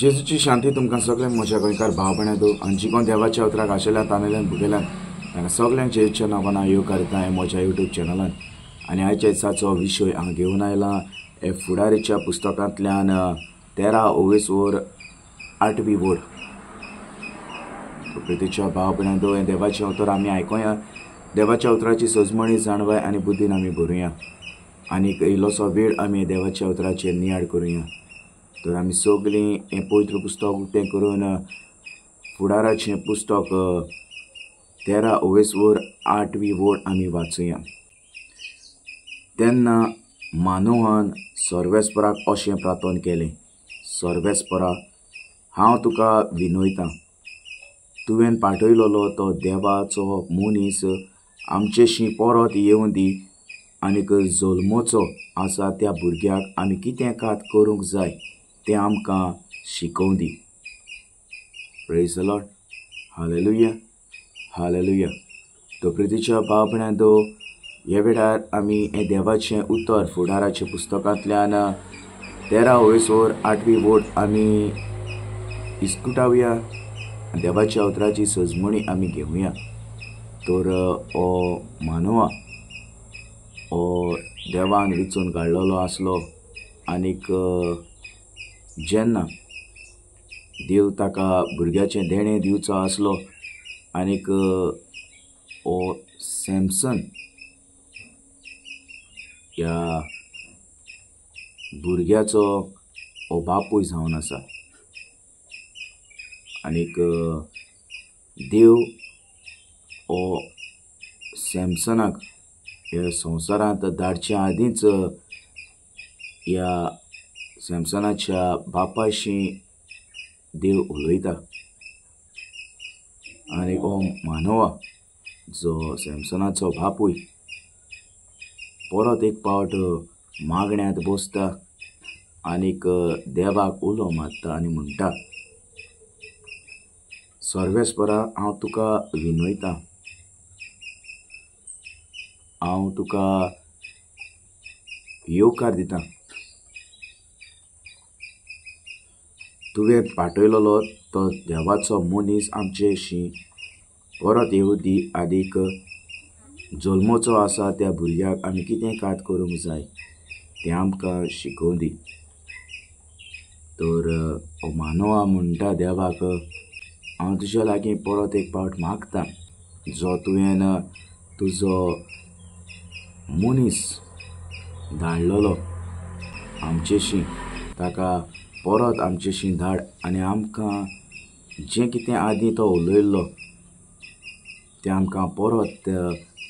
जेजूची शांती तुमकां सगळ्यांक म्हज्या गोंयकार भाव भयणां आनी जी कोण देवाच्या उतराक आशिल्ल्यान तानेल्यान भुगेल्यान तांकां सगळ्यांक जेजूच्या नांवान हांव येवकार दिता हें म्हज्या यूट्यूब चॅनलान. आनी आयच्या दिसाचो विशय हांव घेवन आयला हे फुडारीच्या पुस्तकांतल्यान 13 ओवेस वर 8वी वड. प्रितीच्या भाव भयणां हें देवाचें उतर आमी आयकुया, देवाच्या उतराची सजमणी जाणवाय आनी बुद्दीन आमी भरुया आनी इल्लोसो वेळ आमी देवाच्या उतराचेर नियाळ करुया. तर आमी सगळीं हें पवित्र पुस्तक उक्तें करून फुडाराचें पुस्तक 13 ओवेस वर 8वी वड आमी वाचुया. तेन्ना मानोहान सर्वेस्पराक अशें प्रार्थना केलें, सर्वेस्परा हांव तुका विनयतां, तुवें पाठयलोलो तो देवाचो मनीस आमचेशी परत येवं दी आनीक जल्मोचो आसा त्या भुरग्याक आमी कितें कात करूंक जाय तें आमकां शिकोवं दी. Praise the Lord, hallelujah, hallelujah. तो प्रितीच्या भाव भयणांनो, ह्या वेळार आमी हें देवाचें उतर फुडाराच्या पुस्तकांतल्यान 13 ओवेस वर 8वी वड आमी इस्कुटावया, देवाच्या उतराची सजमणी आमी घेवया. तर हो मानवा हो देवान विचून काडलेलो आसलो आनीक जेन्ना देव ताका भुरग्याचें देणें दिवचो आसलो आनीक हो सॅमसन ह्या भुरग्याचो हो बापूय जावन आसा आनीक देव हो सॅमसनाक ह्या संवसारांत धाडचे आदींच ह्या सॅमसनाच्या बापायशी देव उलयता आनी हो मानवा जो सॅमसनाचो बापूय परत एक पावट मागण्यांत बसता आनीक देवाक उलो मारता आनी म्हणटा, सर्वेस्परा हांव तुका विनयतां, हांव तुका येवकार दितां, तुवें पाठयलोलो तो देवाचो मनीस आमचेशी परत येवं दी आनीक जल्मोचो आसा त्या भुरग्याक आमी कितें कात करूंक जाय तें आमकां शिकोवं दी. तर हो मानवा म्हणटा देवाक, हांव तुज्या लागीं परत एक पावट मागता, जो तुवें तुजो मनीस धाडलेलो आमचेशी ताका परत आमचेशी धाड आनी आमकां जें कितें आदीं तो उलयल्लो तें आमकां परत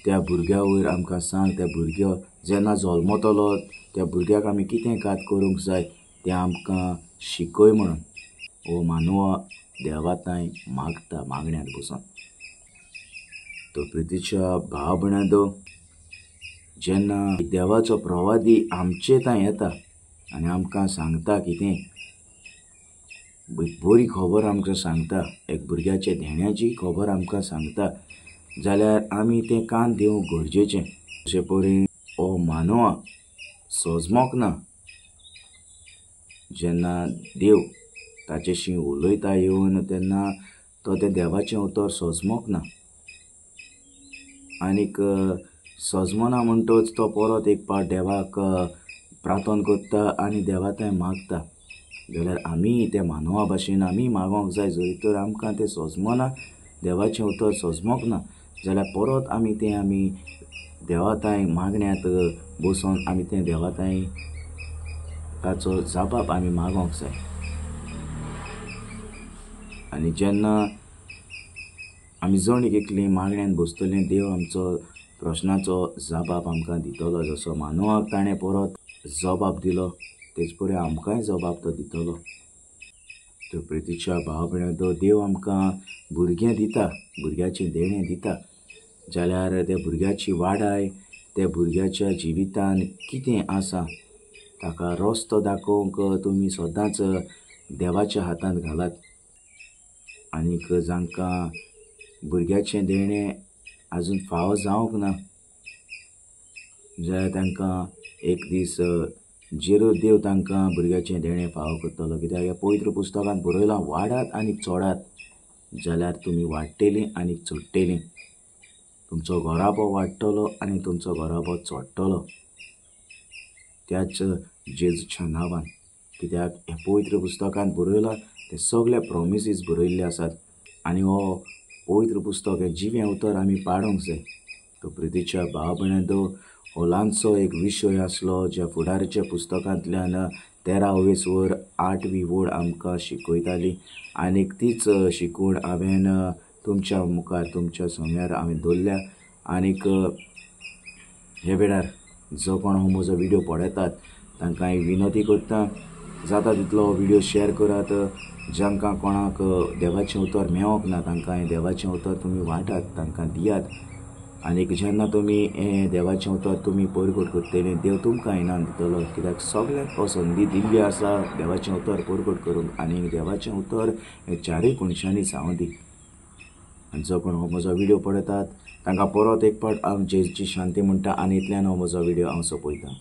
त्या भुरग्या वयर आमकां सांग, त्या भुरग्यो जेन्ना जल्मतलो त्या भुरग्याक आमी कितें कात करूंक जाय तें आमकां शिकय म्हणून हो मानवा देवा तांय मागता मागण्यांत बसून. तो प्रितीच्या भाव भयणांनो, जेन्ना देवाचो प्रवादी आमचे तांय येता आनी आमकां सांगता कितें बरी खबर आमकां सांगता, एक भुरग्याच्या देण्याची खबर आमकां सांगता जाल्यार आमी तें कान दिवंक गरजेचें. अशें परी हो मानवा सजमोक ना, जेन्ना देव ताचेशी उलयता येवन तेन्ना तो तें देवाचें उतर सजमोक ना आनीक सजमना म्हणटच तो परत एक पावट देवाक प्रार्थना करता आनी देवा थंय मागता. जाल्यार आमी त्या मानवा भाशेन आमी मागोंक जाय, जरी तर आमकां तें सजमना देवाचें उतर सजमोक ना जाल्यार परत आमी तें आमी देवा थंय मागण्यांत बसून आमी तें देवा थंय ताचो जबाब आमी मागोंक जाय. आनी जेन्ना आमी जण एकली मागण्यांत बसतलीं देव आमचो प्रश्नाचो जबाब आमकां दितलो. जसो मानवाक ताणें परत जबाब दिलो तेच परी आमकांय जबाब तो दितलो. तर प्रितीच्या भाव भयणांनो, देव आमकां भुरगें दिता, भुरग्याचें देणें दिता जाल्यार त्या भुरग्याची वाडाय त्या भुरग्याच्या जिवितान कितें आसा ताका रस्तो दाखोवंक तुमी सदांच देवाच्या हातांत घालात. आनीक जांकां भुरग्याचें देणें आजून फावो जावंक ना जाल्यार तांकां एक दीस जेरूर देव तांकां भुरग्याचें देणें फावो करतलो. कित्याक ह्या पवित्र पुस्तकांत बरयलां, वाडात आनी चोडात जाल्यार तुमी वाडटलीं आनी चडटलीं. तुमचो घराबो वाडटलो आनी तुमचो घराबो चडटलो त्याच जेजूच्या नांवान. कित्याक ह्या पवित्र पुस्तकांत बरयलां ते सगळे प्रोमिसीस बरयल्ले आसात आनी हो पवित्र पुस्तक हें जिवें उतर आमी पाडूंक जाय. तो प्रितीच्या भाव भयणांनो, हो ल्हानसो एक विशय आसलो ज्या फुडाराच्या पुस्तकांतल्यान 13 वर 8वी वड आमकां शिकयताली आनीक तीच शिकवण हांवें तुमच्या मुखार तुमच्या समयार हांवें दवरल्या. आनीक हे वेळार जो कोण हो म्हजो व्हिडियो पळयतात तांकां हांव विनंती करता, जाता तितलो हो व्हिडियो शेअर करात. जांकां कोणाक देवाचें उतर मेळोंक ना तांकां हें देवाचें उतर तुमी वांटात, तांकां दियात. आनीक जेन्ना तुमी हें देवाचें उतर तुमी परगट करतले देव तुमकां इनाम दितलो. कित्याक सगल्यांक हो संदी दिल्ली आसा देवाचें उतर परगट करूंक आनी देवाचें उतर हें चारूय कोनशांनी जावं दी. आनी जो कोण हो म्हजो व्हिडियो पळयतात तांकां परत एक फावट हांव जेजूची शांती म्हणटा आनी इतल्यान हो म्हजो व्हिडियो हांव सोंपयतां.